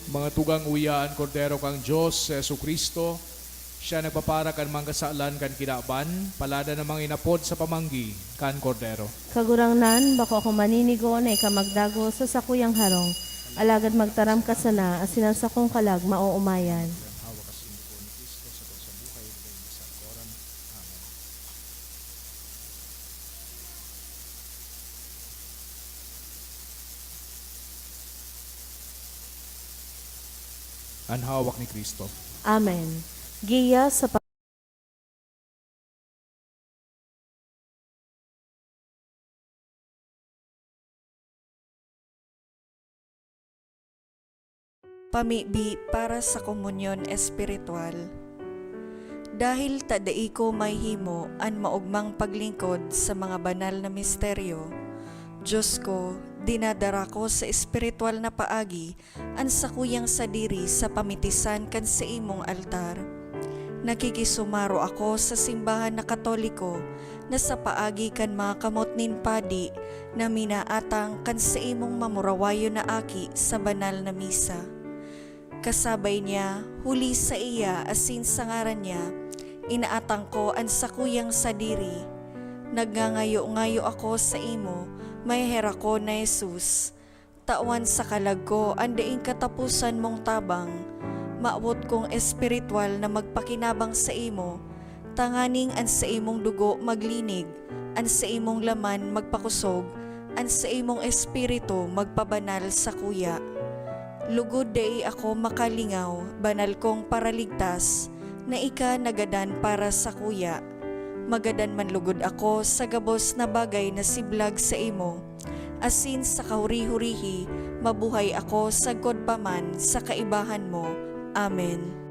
Mga tugang, uya an Kordero kan Dios, si Jesu-Cristo. Siya nagpapara kan mga kasalan kan kinaban, paladan na mga inapod sa pamanggi kan Kordero. Kagurangnan, bako ako maninigo na ika magdagos sa sakuyang harong, alagad magtaram ka sana asin an sakong kalag maoomayan. An hawak ni Cristo. Amen. Giya sa pa- Pamibi para sa komunyon espiritual. Dahil ta dai ko mahihimo an maogmang paglingkod sa mga banal na misteryo, Dios ko, dinadara ko sa espiritual na paagi an sakuyang sadiri sa pamitisan kan saimong altar. Nakikisumaro ako sa simbahan na Katoliko na sa paagi kan mga kamot nin padi na minaatang kan saimong mamurawayon na aki sa banal na misa. Kasabay niya, huli saiya asin sa ngaran niya, inaatang ko an sakuyang sadiri. Nagngangayo-ngayo ako saimo, maheherak ko na Jesus. Tawan sa kalag ko an daing kataposan mong tabang. Mawot kong espiritual na magpakinabang saimo, tanganing an saimong dugo maglinig, an saimong laman magpakosog, an saimong espiritu magpabanal sakuya. Lugod dai ako makalingaw, banal kong Paraligtas, na ika nagadan para sakuya. Magadan man lugod ako sa gabos na bagay na siblag saimo, asin sa kahuri-hurihi mabuhay ako sagkod pa man sa kaibahan mo. Amen.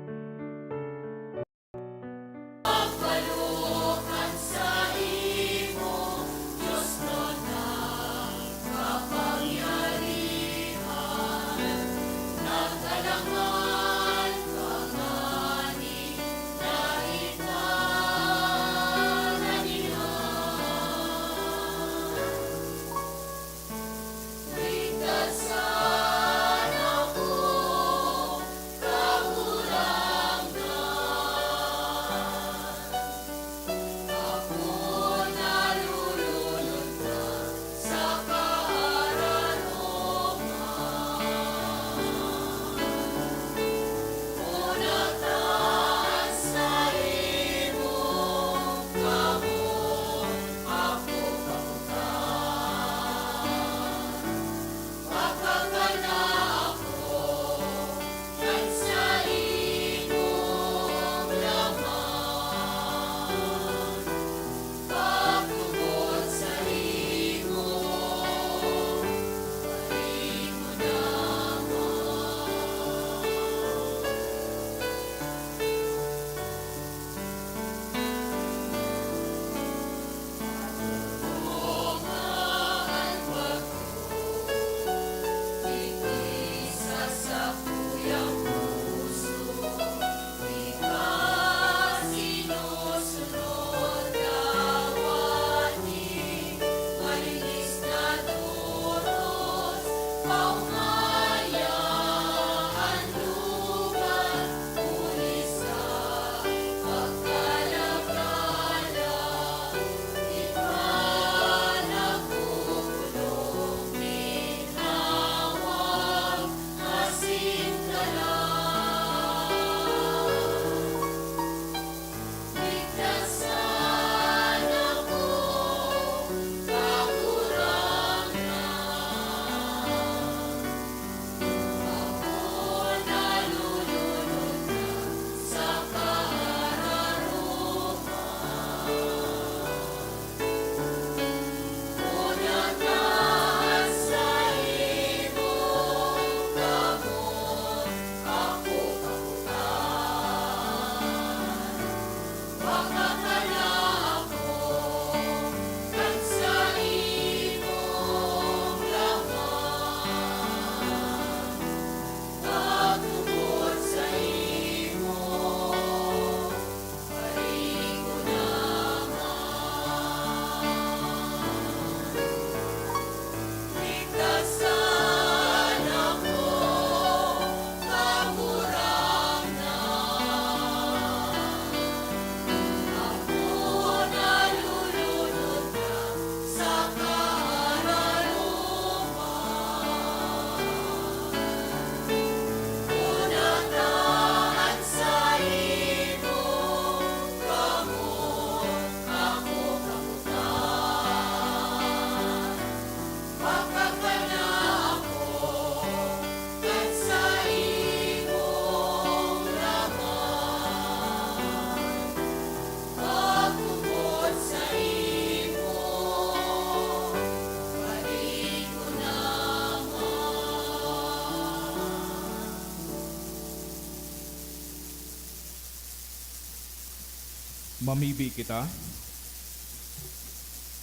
Mamibi kita.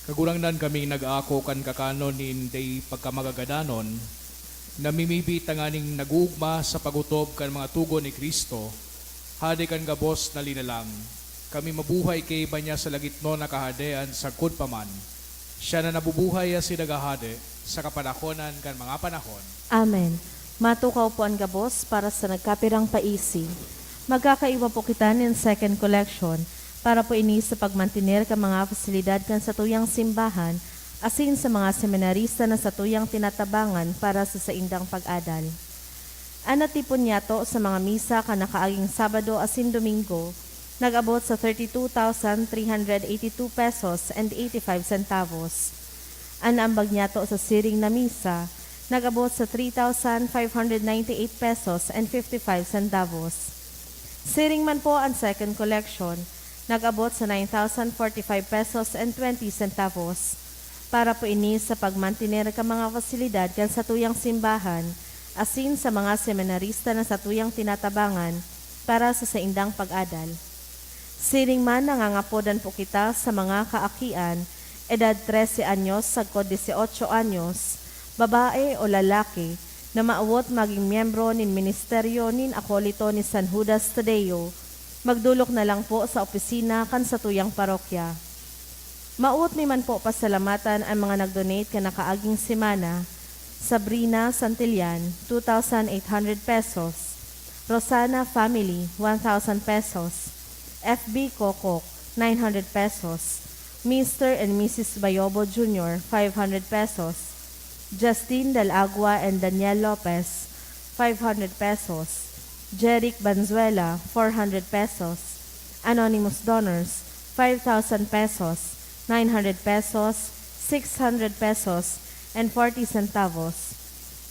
Kagurangnan, kaming nag-aako kan kakanon nin dai pagkamagagadanon, namimibi tanganing nag-oogma sa pag-otob kan mga togon ni Cristo, Hade kan gabos na linalang. Kami mabuhay kaiba niya sa lagitnon na kahadean sagkod pa man. Siya na nabubuhay asin naghahade sa kapanahonan kan mga panahon. Amen. Matukaw po an gabos para sa nagkapirang paisi. Magkakaiba po kita nin second collection para po ini sa pagmantener kan mga pasilidad kan satuyang simbahan asin sa mga seminarista na satuyang tinatabangan para sa saindang pag-adal. An natipon niyato sa mga misa kan nakaaging Sabado asin Domingo nag-abot sa thirty-two thousand three hundred eighty-two pesos and eighty-five centavos. An naambag niyato sa siring na misa nag-abot sa three thousand five hundred ninety-eight pesos and fifty-five centavos. Siring man po an second collection, nag-abot sa nine thousand forty-five pesos and twenty centavos. Para po ini sa pagmantener kan mga pasilidad kan satuyang simbahan, asin sa mga seminarista na satuyang tinatabangan para sa saindang pag-adal. Siring man, nangangapodan po kita sa mga kaakian, edad trese anyos sagkod dieciocho anyos, babae o lalaki, na maawot magin miyembro nin ministeryo nin akolito ni San Judas Tadeo, magdolok na lang po sa opisina kan satuyang parokya. Maawot mi man po pasalamatan an mga nag-donate kan nakaaging semana: Sabrina Santillan, two thousand eight hundred pesos; Rosana Family, one thousand pesos; F B Kokok, nine hundred pesos; Mister and Missus Bayobo Junior, five hundred pesos; Justin Dalagua and Daniel Lopez, five hundred pesos; Jeric Banzuela, four hundred pesos; anonymous donors, five thousand pesos, nine hundred pesos, six hundred pesos, and forty centavos;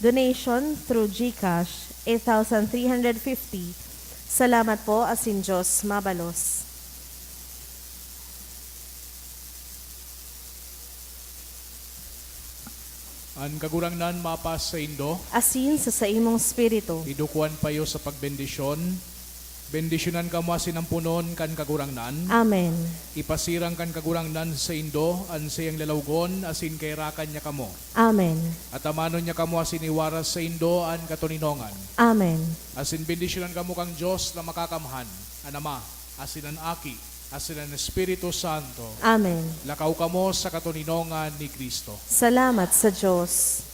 donation through GCash, eight thousand three hundred fifty. Salamat po, asin Diyos mabalos. An Kagurangnan mapasaindo. Asin sa saimong espiritu. Idukwan pa iyo sa pagbendisyon. Bendisyonan kamo asin amponon kan Kagurangnan. Amen. Ipasirang kan Kagurangnan saindo an saiyang lalawgon asin kaerakan niya kamo. Amen. Atamanon niya kamo asin iwaras saindo an katoninongan. Amen. Asin bendisyonan kamo kan Dios na Makakamhan, an Ama, asin an Aki, asin an Espiritu Santo. Amen. Lakaw kamo sa katoninongan ni Cristo. Salamat sa Dios.